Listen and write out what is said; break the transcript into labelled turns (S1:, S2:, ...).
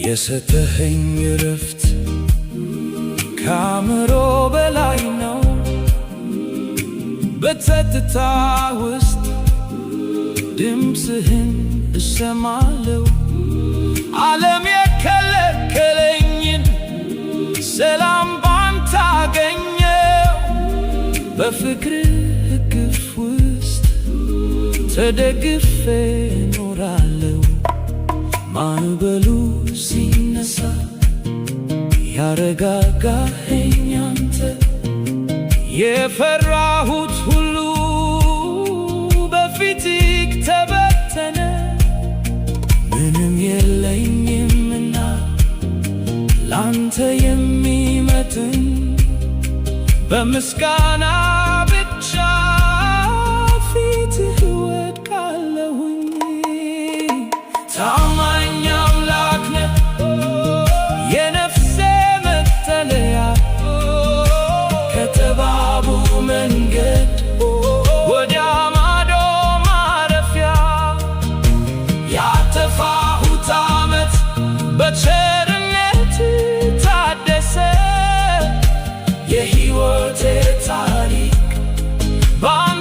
S1: የሰጠኸኝ እረፍት ከአእምሮ በላይ ነው። በጸጥታ ውስጥ ድምፅህን እሰማለሁ። ዓለም የከለከለኝን ሰላም ባንተ አገኘሁ። በፍቅርህ እቅፍ ውስጥ ተደግፌ እኖራለሁ። ማዕበሉ ሲነሳ ያረጋጋኸኝ አንተ። የፈራሁት ሁሉ በፊትህ ተበተነ። ምንም የለኝምና ላንተ የሚመጥን፣ በምስጋና ብቻ ፊትህ እወድቃለሁኝ። ታማኝ አምላክ ነህ፣ የነፍሴ መጠለያ፣ ከጠባቡ መንገድ ወዲያ ማዶ ማረፊያ። ያጠፋሁት ዓመት በቸርነት ታደሰ። የሕይወቴ ታሪክ ባንተ